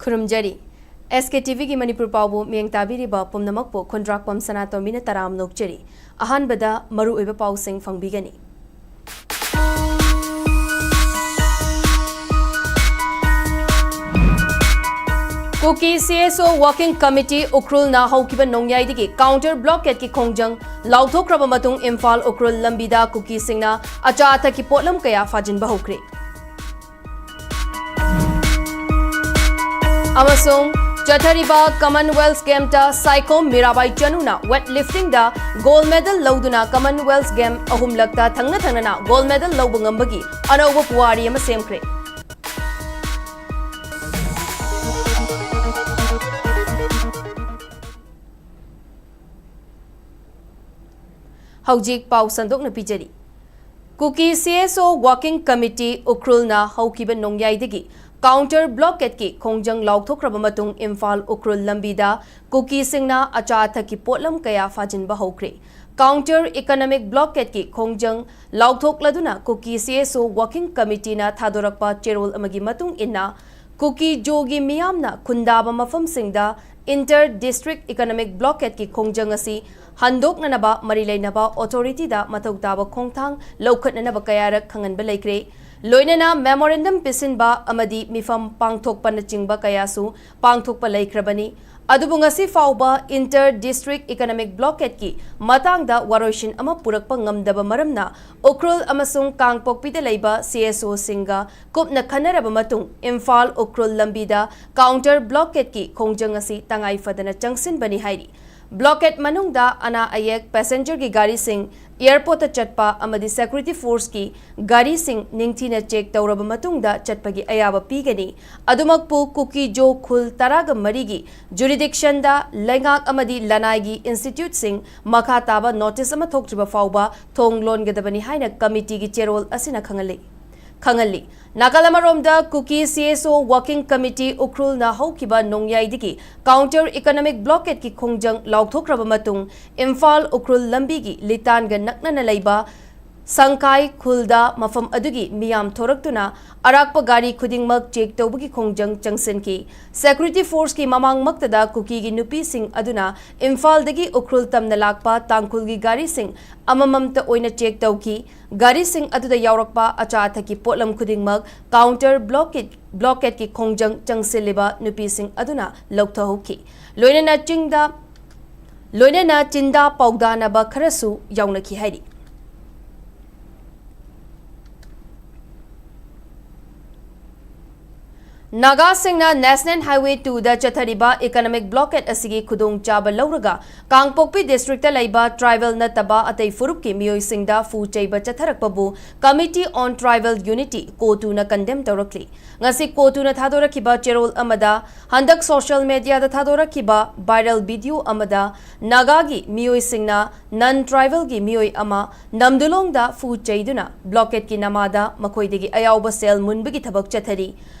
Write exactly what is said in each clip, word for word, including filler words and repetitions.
ꯈꯨꯔꯨꯝꯖꯔꯤ꯫ ꯑꯦꯁ ꯀꯦ T ꯚꯤꯒꯤ ꯃꯅꯤꯄꯨꯔ ꯄꯥꯎꯕꯨ ꯃꯤꯠꯌꯦꯡ ꯇꯥꯕꯤꯔꯤꯕ ꯄꯨꯝꯅꯃꯛꯄꯨ ꯈꯨꯟꯗ꯭ꯔꯥꯛꯄꯝ ꯁꯅꯥꯇꯣꯝꯕꯤꯅ ꯇꯔꯥꯝꯅ ꯑꯣꯛꯆꯔꯤ꯫ ꯑꯍꯥꯟꯕꯗ ꯃꯔꯨꯑꯣꯏꯕ ꯄꯥꯎꯁꯤꯡ ꯐꯪꯕꯤꯒꯅꯤ꯫ ꯀꯨꯀꯤ ꯁꯤ ꯑꯦꯁ ꯑꯣ ꯋꯥꯔꯀꯤꯡ ꯀꯃꯤꯇꯤ ꯎꯈ꯭ꯔꯨꯜꯅ ꯍꯧꯈꯤꯕ ꯅꯣꯡꯌꯥꯏꯗꯒꯤ ꯀꯥꯎꯟꯇꯔ ꯕ꯭ꯂꯣꯀꯦꯗꯀꯤ ꯈꯣꯡꯖꯪ ꯂꯥꯎꯊꯣꯛꯈ꯭ꯔꯕ ꯃꯇꯨꯡ ꯏꯝꯐꯥꯜ ꯎꯈ꯭ꯔꯨꯜ ꯂꯝꯕꯤꯗ ꯀꯨꯀꯤꯁꯤꯡꯅ ꯑꯆꯥ ꯑꯊꯛꯀꯤ ꯄꯣꯠꯂꯝ ꯀꯌꯥ ꯐꯥꯖꯤꯟꯕ ꯍꯧꯈ꯭ꯔꯦ꯫ ꯑꯃꯁꯨꯡ ꯆꯠꯊꯔꯤꯕ ꯀꯃꯟꯋꯦꯜꯊ ꯒꯦꯝꯇ ꯁꯥꯏꯈꯣꯝ ꯃꯤꯔꯥꯕꯥꯏ ꯆꯅꯨꯅ ꯋꯦꯠ ꯂꯤꯐꯇꯤꯡꯗ ꯒꯣꯜꯗ ꯃꯦꯗꯜ ꯂꯧꯗꯨꯅ ꯀꯃꯟꯋꯦꯜꯊ ꯒꯦꯝ ꯑꯍꯨꯝꯂꯛꯇ ꯊꯪꯅ ꯊꯪꯅꯅ ꯒꯣꯜꯗ ꯃꯦꯗꯜ ꯂꯧꯕ ꯉꯝꯕꯒꯤ ꯑꯅꯧꯕ ꯄꯨꯋꯥꯔꯤ ꯑꯃ ꯁꯦꯝꯈ꯭ꯔꯦ꯫ ꯍꯧꯖꯤꯛ ꯄꯥꯎ ꯁꯟꯗꯣꯛꯅ ꯄꯤꯖꯔꯤ꯫ ꯀꯨꯀꯤ ꯁꯤ ꯑꯦꯁ ꯑꯣ ꯋꯥꯔꯀꯤꯡ ꯀꯃꯤꯇꯤ ꯎꯈ꯭ꯔꯨꯜꯅ ꯍꯧꯈꯤꯕ ꯅꯣꯡꯌꯥꯏꯗꯒꯤ ꯀꯥꯎꯟꯇꯔ ꯕ꯭ꯂꯣꯀꯦꯗꯀꯤ ꯈꯣꯡꯖꯪ ꯂꯥꯎꯊꯣꯛꯈ꯭ꯔꯕ ꯃꯇꯨꯡ ꯏꯝꯐꯥꯜ ꯎꯈ꯭ꯔꯨꯜ ꯂꯝꯕꯤꯗ ꯀꯨꯀꯤꯁꯤꯡꯅ ꯑꯆꯥ ꯑꯊꯛꯀꯤ ꯄꯣꯠꯂꯝ ꯀꯌꯥ ꯐꯥꯖꯤꯟꯕ ꯍꯧꯈ꯭ꯔꯦ꯫ ꯀꯥꯎꯟꯇꯔ ꯏꯀꯣꯅꯣꯃꯤꯛ ꯕ꯭ꯂꯣꯀꯦꯗꯀꯤ ꯈꯣꯡꯖꯪ ꯂꯥꯎꯊꯣꯛꯂꯗꯨꯅ ꯀꯨꯀꯤ ꯁꯤ ꯑꯦꯁ ꯑꯣ ꯋꯥꯔꯀꯤꯡ ꯀꯃꯤꯇꯤꯅ ꯊꯥꯗꯣꯔꯛꯄ ꯆꯦꯔꯣꯜ ꯑꯃꯒꯤ ꯃꯇꯨꯡ ꯏꯟꯅ, ꯀꯨꯀꯤ ꯖꯣꯒꯤ ꯃꯤꯌꯥꯝꯅ ꯈꯨꯟꯗꯥꯕ ꯃꯐꯝꯁꯤꯡꯗ ꯏꯟꯇꯔ ꯗꯤꯁꯇ꯭ꯔꯤꯛ ꯏꯀꯣꯅꯣꯃꯤꯛ ꯕ꯭ꯂꯣꯀꯦꯗꯀꯤ ꯈꯣꯡꯖꯪ ꯑꯁꯤ ꯍꯟꯗꯣꯛꯅꯅꯕ ꯃꯔꯤ ꯂꯩꯅꯕ ꯑꯣꯊꯣꯔꯤꯇꯤꯗ ꯃꯊꯧ ꯇꯥꯕ ꯈꯣꯡꯊꯥꯡ ꯂꯧꯈꯠꯅꯅꯕ ꯀꯌꯥꯔꯛ ꯈꯪꯍꯟꯕ ꯂꯩꯈ꯭ꯔꯦ꯫ ꯂꯣꯏꯅꯅ ꯃꯦꯃꯣꯔꯦꯟꯗꯝ ꯄꯤꯁꯤꯟꯕ ꯑꯃꯗꯤ ꯃꯤꯐꯝ ꯄꯥꯡꯊꯣꯛꯄꯅꯆꯤꯡꯕ ꯀꯌꯥꯁꯨ ꯄꯥꯡꯊꯣꯛꯄ ꯂꯩꯈ꯭ꯔꯕꯅꯤ꯫ ꯑꯗꯨꯕꯨ ꯉꯁꯤ ꯐꯥꯎꯕ ꯏꯟꯇꯔ ꯗꯤꯁꯇ꯭ꯔꯤꯛ ꯏꯀꯣꯅꯣꯃꯤꯛ ꯕ꯭ꯂꯣꯀꯦꯗꯀꯤ ꯃꯇꯥꯡꯗ ꯋꯥꯔꯣꯏꯁꯤꯟ ꯑꯃ ꯄꯨꯔꯛꯄ ꯉꯝꯗꯕ ꯃꯔꯝꯅ ꯎꯈ꯭ꯔꯨꯜ ꯑꯃꯁꯨꯡ ꯀꯥꯡꯄꯣꯛꯄꯤꯗ ꯂꯩꯕ ꯁꯤ ꯑꯦꯁ ꯑꯣꯁꯤꯡꯒ ꯀꯨꯞꯅ ꯈꯟꯅꯔꯕ ꯃꯇꯨꯡ ꯏꯝꯐꯥꯜ ꯎꯈ꯭ꯔꯨꯜ ꯂꯝꯕꯤꯗ ꯀꯥꯎꯟꯇꯔ ꯕ꯭ꯂꯣꯀꯦꯗꯀꯤ ꯈꯣꯡꯖꯪ ꯑꯁꯤ ꯇꯉꯥꯏ ꯐꯗꯅ ꯆꯪꯁꯤꯟꯕꯅꯤ ꯍꯥꯏꯔꯤ꯫ ꯕ꯭ꯂꯣꯀꯦꯗ ꯃꯅꯨꯡꯗ ꯑꯅꯥ ꯑꯌꯦꯛ, ꯄꯦꯁꯦꯟꯖꯔꯒꯤ ꯒꯥꯔꯤꯁꯤꯡ, ꯑꯦꯌꯔꯄꯣꯔꯠꯇ ꯆꯠꯄ ꯑꯃꯗꯤ ꯁꯦꯀ꯭ꯌꯨꯔꯤꯇꯤ ꯐꯣꯔꯁꯀꯤ ꯒꯥꯔꯤꯁꯤꯡ ꯅꯤꯡꯊꯤꯅ ꯆꯦꯛ ꯇꯧꯔꯕ ꯃꯇꯨꯡꯗ ꯆꯠꯄꯒꯤ ꯑꯌꯥꯕ ꯄꯤꯒꯅꯤ꯫ ꯑꯗꯨꯃꯛꯄꯨ ꯀꯨꯀꯤ ꯖꯣ ꯈꯨꯜ ꯇꯔꯥꯒ ꯃꯔꯤꯒꯤ ꯖꯨꯔꯤꯗꯤꯛꯁꯟꯗ ꯂꯩꯉꯥꯛ ꯑꯃꯗꯤ ꯂꯅꯥꯏꯒꯤ ꯏꯟꯁꯇꯤꯇ꯭ꯌꯨꯠꯁꯤꯡ ꯃꯈꯥ ꯇꯥꯕ ꯅꯣꯇꯤꯁ ꯑꯃ ꯊꯣꯛꯇ꯭ꯔꯤꯕ ꯐꯥꯎꯕ ꯊꯣꯡ ꯂꯣꯟꯒꯗꯕꯅꯤ ꯍꯥꯏꯅ ꯀꯃꯤꯇꯤꯒꯤ ꯆꯦꯔꯣꯜ ꯑꯁꯤꯅ ꯈꯪꯍꯜꯂꯤ꯫ ꯈꯪꯍꯜꯂꯤ꯫ ꯅꯥꯀꯜ ꯑꯃꯔꯣꯝꯗ ꯀꯨꯀꯤ ꯁꯤ ꯑꯦꯁ ꯑꯣ ꯋꯥꯔꯀꯤꯡ ꯀꯃꯤꯇꯤ ꯎꯈ꯭ꯔꯨꯜꯅ ꯍꯧꯈꯤꯕ ꯅꯣꯡꯌꯥꯏꯗꯒꯤ ꯀꯥꯎꯟꯇꯔ ꯏꯀꯣꯅꯣꯃꯤꯛ ꯕ꯭ꯂꯣꯀꯦꯗꯀꯤ ꯈꯣꯡꯖꯪ ꯂꯥꯎꯊꯣꯛꯈ꯭ꯔꯕ ꯃꯇꯨꯡ ꯏꯝꯐꯥꯜ ꯎꯈ꯭ꯔꯨꯜ ꯂꯝꯕꯤꯒꯤ ꯂꯤꯇꯥꯟꯒ ꯅꯛꯅꯅ ꯂꯩꯕ ꯁꯪꯈꯥꯏ ꯈꯨꯜꯗ ꯃꯐꯝ ꯑꯗꯨꯒꯤ ꯃꯤꯌꯥꯝ ꯊꯣꯔꯛꯇꯨꯅ ꯑꯔꯥꯛꯄ ꯒꯥꯔꯤ ꯈꯨꯗꯤꯡꯃꯛ ꯆꯦꯛ ꯇꯧꯕꯒꯤ ꯈꯣꯡꯖꯪ ꯆꯪꯁꯤꯟꯈꯤ꯫ ꯁꯦꯀ꯭ꯌꯨꯔꯤꯇꯤ ꯐꯣꯔꯁꯀꯤ ꯃꯃꯥꯡꯃꯛꯇꯗ ꯀꯨꯀꯤꯒꯤ ꯅꯨꯄꯤꯁꯤꯡ ꯑꯗꯨꯅ ꯏꯝꯐꯥꯜꯗꯒꯤ ꯎꯈ꯭ꯔꯨꯜ ꯇꯝꯅ ꯂꯥꯛꯄ ꯇꯥꯡꯈꯨꯜꯒꯤ ꯒꯥꯔꯤꯁꯤꯡ ꯑꯃꯃꯝꯇ ꯑꯣꯏꯅ ꯆꯦꯛ ꯇꯧꯈꯤ꯫ ꯒꯥꯔꯤꯁꯤꯡ ꯑꯗꯨꯗ ꯌꯥꯎꯔꯛꯄ ꯑꯆꯥ ꯑꯊꯛꯀꯤ ꯄꯣꯠꯂꯝ ꯈꯨꯗꯤꯡꯃꯛ ꯀꯥꯎꯟꯇꯔ ꯕ꯭ꯂꯣꯀꯦꯠ ꯕ꯭ꯂꯣꯀꯦꯠꯀꯤ ꯈꯣꯡꯖꯪ ꯆꯪꯁꯤꯜꯂꯤꯕ ꯅꯨꯄꯤꯁꯤꯡ ꯑꯗꯨꯅ ꯂꯧꯊꯍꯧꯈꯤ꯫ ꯂꯣꯏꯅꯅ ꯆꯤꯡꯗ ꯂꯣꯏꯅꯅ ꯆꯤꯟꯗꯥ ꯄꯥꯎꯗꯥꯅꯕ ꯈꯔꯁꯨ ꯌꯥꯎꯅꯈꯤ ꯍꯥꯏꯔꯤ꯫ ꯅꯥꯒꯥꯁꯤꯡꯅ National Highway two ꯗ ꯆꯠꯊꯔꯤꯕ economic blockade ꯑꯁꯤꯒꯤ ꯈꯨꯗꯣꯡꯆꯥꯕ ꯂꯧꯔꯒ ꯀꯥꯡꯄꯣꯛꯄꯤ ꯗꯤꯁꯇ꯭ꯔꯤꯛꯇ ꯂꯩꯕ ꯇ꯭ꯔꯥꯏꯕꯦꯜ ꯅꯠꯇꯕ ꯑꯇꯩ ꯐꯨꯔꯨꯞꯀꯤ ꯃꯤꯑꯣꯏꯁꯤꯡꯗ ꯐꯨ ꯆꯩꯕ ꯆꯠꯊꯔꯛꯄꯕꯨ Committee on Tribal Unity, ꯀꯣꯇꯨꯅ condemn ꯇꯧꯔꯛꯂꯤ꯫ ꯉꯁꯤ ꯀꯣꯇꯨꯅ ꯊꯥꯗꯣꯔꯛꯈꯤꯕ ꯆꯦꯔꯣꯜ ꯑꯃꯗ ꯍꯟꯗꯛ social media ꯗ ꯊꯥꯗꯣꯔꯛꯈꯤꯕ viral video ꯑꯃꯗ ꯅꯥꯒꯥꯒꯤ ꯃꯤꯑꯣꯏꯁꯤꯡꯅ non tribal ꯒꯤ ꯃꯤꯑꯣꯏ ꯑꯃ ꯅꯝꯗꯨꯂꯣꯡꯗ ꯐꯨ ꯆꯩꯗꯨꯅ blockade ꯀꯤ ꯅꯃꯥꯗ ꯃꯈꯣꯏꯗꯒꯤ ꯑꯌꯥꯎꯕ ꯁꯦꯜ ꯃꯨꯟꯕꯒꯤ ꯊꯕꯛ ꯆꯠꯊꯔꯤ꯫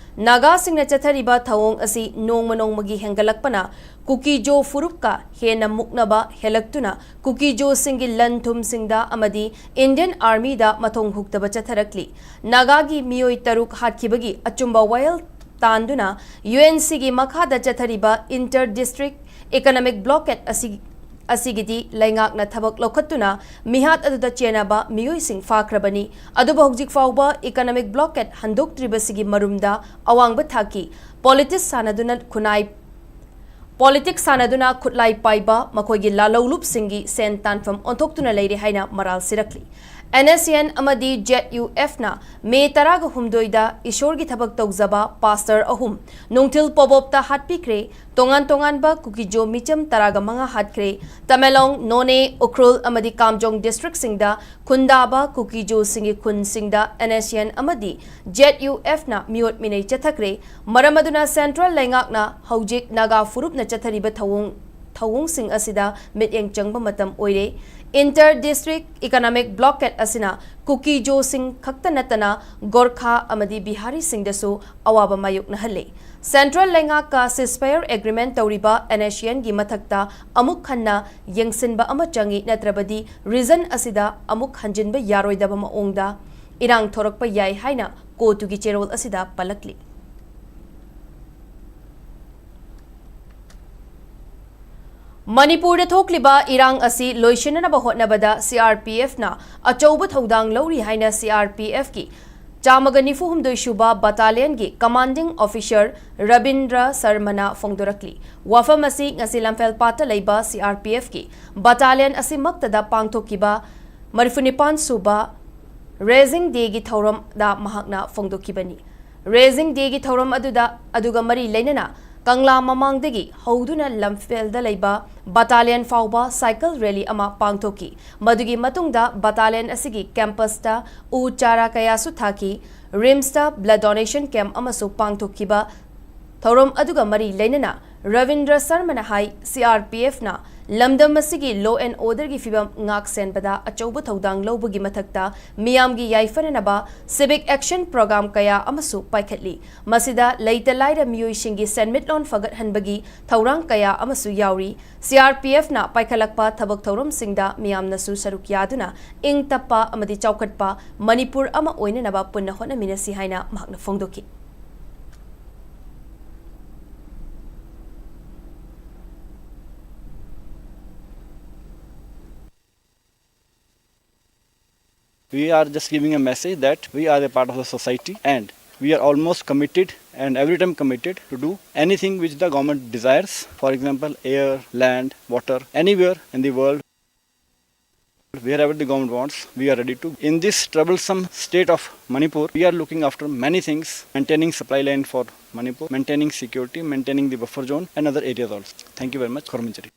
ꯅꯥꯒꯥꯁꯤꯡꯅ ꯆꯠꯊꯔꯤꯕ ꯊꯧꯑꯣꯡ ꯑꯁꯤ ꯅꯣꯡꯃ ꯅꯣꯡꯃꯒꯤ ꯍꯦꯟꯒꯠꯂꯛꯄꯅ ꯀꯨꯀꯤꯖꯣ ꯐꯨꯔꯨꯞꯀ ꯍꯦꯟꯅ ꯃꯨꯛꯅꯕ ꯍꯦꯜꯂꯛꯇꯨꯅ ꯀꯨꯀꯤꯖꯣꯁꯤꯡꯒꯤ ꯂꯟ ꯊꯨꯝꯁꯤꯡꯗ ꯑꯃꯗꯤ Indian Army ꯗ ꯃꯊꯣꯡ ꯍꯨꯛꯇꯕ ꯆꯠꯊꯔꯛꯂꯤ꯫ ꯅꯥꯒꯥꯒꯤ ꯃꯤꯑꯣꯏ ꯇꯔꯨꯛ ꯍꯥꯠꯈꯤꯕꯒꯤ ꯑꯆꯨꯝꯕ ꯋꯥꯌꯦꯜ ꯇꯥꯟꯗꯨꯅ U N C ꯒꯤ ꯃꯈꯥꯗ ꯆꯠꯊꯔꯤꯕ inter district economic blockade ꯑꯁꯤ, ꯑꯁꯤꯒꯤꯗꯤ ꯂꯩꯉꯥꯛꯅ ꯊꯕꯛ ꯂꯧꯈꯠꯇꯨꯅ ꯃꯤꯍꯥꯠ ꯑꯗꯨꯗ ꯆꯦꯟꯅꯕ ꯃꯤꯑꯣꯏꯁꯤꯡ ꯐꯥꯈ꯭ꯔꯕꯅꯤ꯫ ꯑꯗꯨꯕꯨ ꯍꯧꯖꯤꯛ ꯐꯥꯎꯕ economic blockade ꯍꯟꯗꯣꯛꯇ꯭ꯔꯤꯕꯁꯤꯒꯤ ꯃꯔꯨꯝꯗ ꯑꯋꯥꯡꯕ ꯊꯥꯛꯀꯤ politics ꯁꯥꯟꯅꯗꯨꯅ ꯈꯨꯟꯅꯥꯏ, politics ꯁꯥꯟꯅꯗꯨꯅ ꯈꯨꯠꯂꯥꯏ ꯄꯥꯏꯕ ꯃꯈꯣꯏꯒꯤ ꯂꯥꯂꯧꯂꯨꯞꯁꯤꯡꯒꯤ ꯁꯦꯟ ꯇꯥꯟꯐꯝ ꯑꯣꯟꯊꯣꯛꯇꯨꯅ ꯂꯩꯔꯦ ꯍꯥꯏꯅ ꯃꯔꯥꯜ ꯁꯤꯔꯛꯂꯤ꯫ N S C N ꯑꯃꯗꯤ Z U F ꯅ ꯃꯦ ꯇꯔꯥꯒ ꯍꯨꯝꯗꯣꯏꯗ ꯏꯁꯣꯔꯒꯤ ꯊꯕꯛ ꯇꯧꯖꯕ pastor ꯑꯍꯨꯝ ꯅꯨꯡꯊꯤꯜ ꯄꯣꯕꯣꯞꯇ ꯍꯥꯠꯄꯤꯈ꯭ꯔꯦ꯫ ꯇꯣꯉꯥꯟ ꯇꯣꯉꯥꯟꯕ ꯀꯨꯀꯤꯖꯣ ꯃꯤꯆꯝ ꯇꯔꯥꯒ ꯃꯉꯥ ꯍꯥꯠꯈ꯭ꯔꯦ꯫ ꯇꯃꯦꯡꯂꯣꯡ, ꯅꯣꯅꯦ, ꯎꯈ꯭ꯔꯨꯜ ꯑꯃꯗꯤ ꯀꯥꯝꯖꯣꯡ district ꯁꯤꯡꯗ ꯈꯨꯟꯗꯥꯕ ꯀꯨꯀꯤꯖꯣꯁꯤꯡꯒꯤ ꯈꯨꯟꯁꯤꯡꯗ N S C N ꯑꯃꯗꯤ Z U F ꯅ ꯃꯤꯑꯣꯠ ꯃꯤꯅꯩ ꯆꯠꯊꯈ꯭ꯔꯦ꯫ ꯃꯔꯝ ꯑꯗꯨꯅ central ꯂꯩꯉꯥꯛꯅ ꯍꯧꯖꯤꯛ ꯅꯥꯒꯥ ꯐꯨꯔꯨꯞꯅ ꯆꯠꯊꯔꯤꯕ ꯊꯧꯑꯣꯡ, ꯊꯧꯑꯣꯡꯁꯤꯡ ꯑꯁꯤꯗ ꯃꯤꯠꯌꯦꯡ ꯆꯪꯕ ꯃꯇꯝ ꯑꯣꯏꯔꯦ꯫ Inter District Economic Blockade ꯑꯁꯤꯅ ꯀꯨꯀꯤꯖꯣꯁꯤꯡ ꯈꯛꯇ ꯅꯠꯇꯅ ꯒꯣꯔꯈꯥ ꯑꯃꯗꯤ ꯕꯤꯍꯥꯔꯤꯁꯤꯡꯗꯁꯨ ꯑꯋꯥꯕ ꯃꯥꯌꯣꯛꯅꯍꯜꯂꯤ꯫ Central ꯂꯩꯉꯥꯛꯀ ceasefire agreement ꯇꯧꯔꯤꯕ NSCNꯒꯤ ꯃꯊꯛꯇ ꯑꯃꯨꯛ ꯍꯟꯅ ꯌꯦꯡꯁꯤꯟꯕ ꯑꯃ ꯆꯪꯏ, ꯅꯠꯇ꯭ꯔꯕꯗꯤ region ꯑꯁꯤꯗ ꯑꯃꯨꯛ ꯍꯟꯖꯤꯟꯕ ꯌꯥꯔꯣꯏꯗꯕ ꯃꯑꯣꯡꯗ ꯏꯔꯥꯡ ꯊꯣꯔꯛꯄ ꯌꯥꯏ ꯍꯥꯏꯅ ꯀꯣꯇꯨꯒꯤ ꯆꯦꯔꯣꯜ ꯑꯁꯤꯗ ꯄꯜꯂꯛꯂꯤ꯫ ꯃꯅꯤꯄꯨꯔꯗ ꯊꯣꯛꯂꯤꯕ ꯏꯔꯥꯡ ꯑꯁꯤ ꯂꯣꯏꯁꯤꯟꯅꯅꯕ ꯍꯣꯠꯅꯕꯗ CRPFꯅ ꯑꯆꯧꯕ ꯊꯧꯗꯥꯡ ꯂꯧꯔꯤ ꯍꯥꯏꯅ CRPFꯀꯤ ꯆꯥꯝꯃꯒ ꯅꯤꯐꯨ ꯍꯨꯝꯗꯣꯏ ꯁꯨꯕ battalionꯒꯤ commanding officer ꯔꯕꯤꯟꯗ꯭ꯔ ꯁꯔꯃꯅ ꯐꯣꯡꯗꯣꯔꯛꯂꯤ꯫ ꯋꯥꯐꯝ ꯑꯁꯤ ꯉꯁꯤ ꯂꯝꯐꯦꯜꯄꯥꯠꯇ ꯂꯩꯕ CRPFꯀꯤ battalion ꯑꯁꯤꯃꯛꯇꯗ ꯄꯥꯡꯊꯣꯛꯈꯤꯕ ꯃꯔꯤꯐꯨꯅꯤꯄꯥꯟ ꯁꯨꯕ Raising Dayꯒꯤ ꯊꯧꯔꯝꯗ ꯃꯍꯥꯛꯅ ꯐꯣꯡꯗꯣꯛꯈꯤꯕꯅꯤ꯫ Raising Dayꯒꯤ ꯊꯧꯔꯝ ꯑꯗꯨꯗ, ꯑꯗꯨꯒ ꯃꯔꯤ ꯂꯩꯅꯅ ꯀꯪꯂꯥ ꯃꯃꯥꯡꯗꯒꯤ ꯍꯧꯗꯨꯅ ꯂꯝꯐꯦꯜꯗ ꯂꯩꯕ battalion ꯐꯥꯎꯕ cycle rally ꯑꯃ ꯄꯥꯡꯊꯣꯛꯈꯤ꯫ ꯃꯗꯨꯒꯤ ꯃꯇꯨꯡꯗ battalion ꯑꯁꯤꯒꯤ campusꯇ ꯎ ꯆꯥꯔꯥ ꯀꯌꯥꯁꯨ ꯊꯥꯈꯤ꯫ RIMSꯇ blood donation camp ꯑꯃꯁꯨ ꯄꯥꯡꯊꯣꯛꯈꯤꯕ ꯊꯧꯔꯝ ꯑꯗꯨꯒ ꯃꯔꯤ ꯂꯩꯅꯅ ꯔꯕꯤꯟꯗ꯭ꯔ ꯁꯔꯃꯅ ꯍꯥꯏ, CRPFꯅ ꯂꯝꯗꯝ ꯑꯁꯤꯒꯤ law and orderꯒꯤ ꯐꯤꯕꯝ ꯉꯥꯛ ꯁꯦꯟꯕꯗ ꯑꯆꯧꯕ ꯊꯧꯗꯥꯡ ꯂꯧꯕꯒꯤ ꯃꯊꯛꯇ ꯃꯤꯌꯥꯝꯒꯤ ꯌꯥꯏꯐꯅꯅꯕ civic action program ꯀꯌꯥ ꯑꯃꯁꯨ ꯄꯥꯏꯈꯠꯂꯤ꯫ ꯃꯁꯤꯗ ꯂꯩꯇ ꯂꯥꯏꯔ ꯃꯤꯑꯣꯏꯁꯤꯡꯒꯤ ꯁꯦꯟꯃꯤꯠꯂꯣꯟ ꯐꯒꯠꯍꯟꯕꯒꯤ ꯊꯧꯔꯥꯡ ꯀꯌꯥ ꯑꯃꯁꯨ ꯌꯥꯎꯔꯤ꯫ CRPFꯅ ꯄꯥꯏꯈꯠꯂꯛꯄ ꯊꯕꯛ ꯊꯧꯔꯝꯁꯤꯡꯗ ꯃꯤꯌꯥꯝꯅꯁꯨ ꯁꯔꯨꯛ ꯌꯥꯗꯨꯅ ꯏꯪ ꯇꯞꯄ ꯑꯃꯗꯤ ꯆꯥꯎꯈꯠꯄ ꯃꯅꯤꯄꯨꯔ ꯑꯃ ꯑꯣꯏꯅꯅꯕ ꯄꯨꯟꯅ ꯍꯣꯠꯅꯃꯤꯟꯅꯁꯤ ꯍꯥꯏꯅ ꯃꯍꯥꯛꯅ ꯐꯣꯡꯗꯣꯛꯈꯤ꯫ We are just giving a message that we are a part of the society and we are almost committed and every time committed to do anything which the government desires. For example, air, land, water, anywhere in the world, wherever the government wants, we are ready to. In this troublesome state of Manipur, we are looking after many things, maintaining supply line for Manipur, maintaining security, maintaining the buffer zone and other areas also. Thank you very much. Khormon Chari.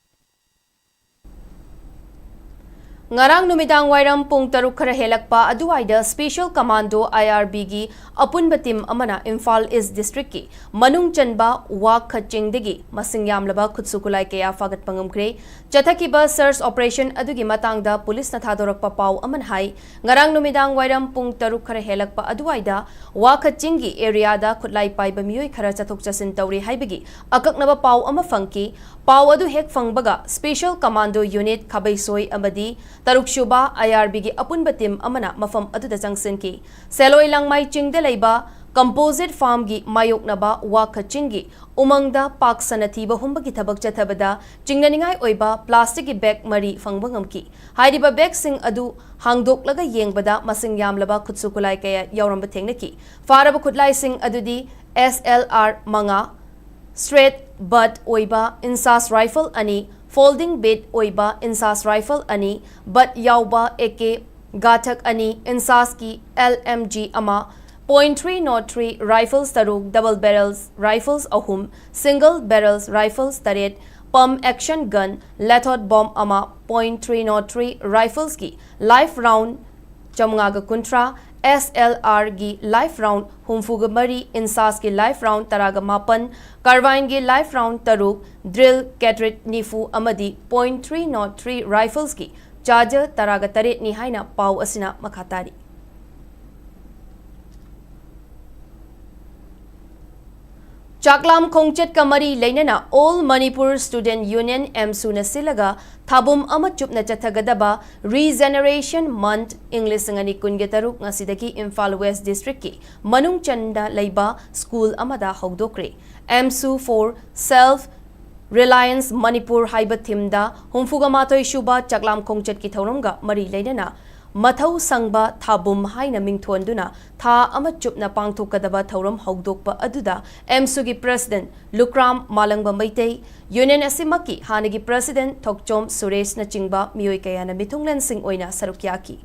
ꯉꯔꯥꯡ ꯅꯨꯃꯤꯗꯥꯡ ꯋꯥꯏꯔꯝ ꯄꯨꯡ ꯇꯔꯨꯛ ꯈꯔ ꯍꯦꯜꯂꯛꯄ ꯑꯗꯨꯋꯥꯏꯗ Special Commando, I R B, ꯒꯤ ꯑꯄꯨꯟꯕ team ꯑꯃꯅ ꯏꯝꯐꯥꯜ East district ꯀꯤ ꯃꯅꯨꯡ ꯆꯟꯕ ꯋꯥꯈ ꯆꯤꯡꯗꯒꯤ ꯃꯁꯤꯡ ꯌꯥꯝꯂꯕ ꯈꯨꯠꯁꯨ ꯈꯨꯠꯂꯥꯏ ꯀꯌꯥ ꯐꯥꯒꯠꯄ ꯉꯝꯈ꯭ꯔꯦ꯫ ꯆꯠꯊꯈꯤꯕ search operation ꯑꯗꯨꯒꯤ ꯃꯇꯥꯡꯗ ꯄꯨꯂꯤꯁꯅ ꯊꯥꯗꯣꯔꯛꯄ ꯄꯥꯎ ꯑꯃꯅ ꯍꯥꯏ, ꯉꯔꯥꯡ ꯅꯨꯃꯤꯗꯥꯡ ꯋꯥꯏꯔꯝ ꯄꯨꯡ ꯇꯔꯨꯛ ꯈꯔ ꯍꯦꯜꯂꯛꯄ ꯑꯗꯨꯋꯥꯏꯗ ꯋꯥꯈ ꯆꯤꯡꯒꯤ area ꯗ ꯈꯨꯠꯂꯥꯏ ꯄꯥꯏꯕ ꯃꯤꯑꯣꯏ ꯈꯔ ꯆꯠꯊꯣꯛ ꯆꯠꯁꯤꯟ ꯇꯧꯔꯤ ꯍꯥꯏꯕꯒꯤ ꯑꯀꯛꯅꯕ ꯄꯥꯎ ꯑꯃ ꯐꯪꯈꯤ꯫ ꯄꯥꯎ ꯑꯗꯨ ꯍꯦꯛ ꯐꯪꯕꯒ Special Commando Unit ꯈꯥꯕꯩꯁꯣꯏ ꯑꯃꯗꯤ ꯇꯔꯨꯛ ꯁꯨꯕ I R B ꯒꯤ ꯑꯄꯨꯟꯕ team ꯑꯃꯅ ꯃꯐꯝ ꯑꯗꯨꯗ ꯆꯪꯁꯤꯟꯈꯤ꯫ ꯁꯦꯂꯣꯏ ꯂꯥꯡꯃꯥꯏ ꯆꯤꯡꯗ ꯂꯩꯕ Composite Farm ꯒꯤ ꯃꯥꯌꯣꯛꯅꯕ ꯋꯥꯈ ꯆꯤꯡꯒꯤ ꯎꯃꯪꯗ ꯄꯥꯛ ꯁꯟꯅ ꯊꯤꯕ ꯍꯨꯝꯕꯒꯤ ꯊꯕꯛ ꯆꯠꯊꯕꯗ ꯆꯤꯡꯅꯅꯤꯡꯉꯥꯏ ꯑꯣꯏꯕ plastic ꯀꯤ bag ꯃꯔꯤ ꯐꯪꯕ ꯉꯝꯈꯤ꯫ ꯍꯥꯏꯔꯤꯕ bag ꯁꯤꯡ ꯑꯗꯨ ꯍꯥꯡꯗꯣꯛꯂꯒ ꯌꯦꯡꯕꯗ ꯃꯁꯤꯡ ꯌꯥꯝꯂꯕ ꯈꯨꯠꯁꯨ ꯈꯨꯠꯂꯥꯏ ꯀꯌꯥ ꯌꯥꯎꯔꯝꯕ ꯊꯦꯡꯅꯈꯤ꯫ ꯐꯥꯔꯕ ꯈꯨꯠꯂꯥꯏꯁꯤꯡ ꯑꯗꯨꯗꯤ S L R ꯃꯉꯥ, straight butt ꯑꯣꯏꯕ INSAS rifle ꯑꯅꯤ, folding bit ꯑꯣꯏꯕ INSAS rifle ꯑꯅꯤ, butt ꯌꯥꯎꯕ A K ꯒꯥꯊꯛ ꯑꯅꯤ, INSAS ꯀꯤ L M G ꯑꯃ, point three nought three rifles ꯇꯔꯨꯛ, double barrels rifles ꯑꯍꯨꯝ, single barrels rifles ꯇꯔꯦꯠ, pump action gun, lathot bomb ꯑꯃ, point three nought three rifles ꯀꯤ live round ꯆꯥꯃꯉꯥꯒ ꯀꯨꯟꯊ꯭ꯔꯥ, S L R ꯒꯤ live round ꯍꯨꯝꯐꯨꯒ ꯃꯔꯤ, INSAS ꯀꯤ live round ꯇꯔꯥꯒ ꯃꯥꯄꯟ, carbine ꯒꯤ live round ꯇꯔꯨꯛ, drill cartridge ꯅꯤꯐꯨ ꯑꯃꯗꯤ point three nought three rifles ꯀꯤ charge ꯇꯔꯥꯒ ꯇꯔꯦꯠꯅꯤ ꯍꯥꯏꯅ ꯄꯥꯎ ꯑꯁꯤꯅ ꯃꯈꯥ ꯇꯥꯔꯤ꯫ ꯆꯥꯛꯂꯥꯝ ꯈꯣꯡꯆꯠꯀ ꯃꯔꯤ ꯂꯩꯅꯅ All Manipur Student Union, AMSU ꯅ ꯁꯤꯜꯂꯒ ꯊꯥꯕꯨꯝ ꯑꯃ ꯆꯨꯞꯅ ꯆꯠꯊꯒꯗꯕ Regeneration Month ꯏꯪ ꯂꯤꯁꯤꯡ ꯑꯅꯤ ꯀꯨꯟꯒ ꯇꯔꯨꯛ ꯉꯁꯤꯗꯒꯤ ꯏꯝꯐꯥꯜ West district ꯀꯤ ꯃꯅꯨꯡ ꯆꯟꯅ ꯂꯩꯕ school ꯑꯃꯗ ꯍꯧꯗꯣꯛꯈ꯭ꯔꯦ꯫ AMSU for Self Reliance Manipur ꯍꯥꯏꯕ theme ꯗ ꯍꯨꯝꯐꯨꯒ ꯃꯥꯊꯣꯏ ꯁꯨꯕ ꯆꯥꯛꯂꯥꯝ ꯈꯣꯡꯆꯠꯀꯤ ꯊꯧꯔꯝꯒ ꯃꯔꯤ ꯂꯩꯅꯅ ꯃꯊꯧ ꯁꯪꯕ ꯊꯥꯕꯨꯝ ꯍꯥꯏꯅ ꯃꯤꯡꯊꯣꯟꯗꯨꯅ ꯊꯥ ꯑꯃ ꯆꯨꯞꯅ ꯄꯥꯡꯊꯣꯛꯀꯗꯕ ꯊꯧꯔꯝ ꯍꯧꯗꯣꯛꯄ ꯑꯗꯨꯗ AMSU ꯒꯤ president ꯂꯨꯈ꯭ꯔꯥꯝ ꯃꯥꯂꯪꯕ ꯃꯩꯇꯩ, union ꯑꯁꯤꯃꯛꯀꯤ ꯍꯥꯟꯅꯒꯤ president ꯊꯣꯛꯆꯣꯝ ꯁꯨꯔꯦꯁꯅꯆꯤꯡꯕ ꯃꯤꯑꯣꯏ ꯀꯌꯥꯅ ꯃꯤꯊꯨꯡꯂꯦꯟꯁꯤꯡ ꯑꯣꯏꯅ ꯁꯔꯨꯛ ꯌꯥꯈꯤ꯫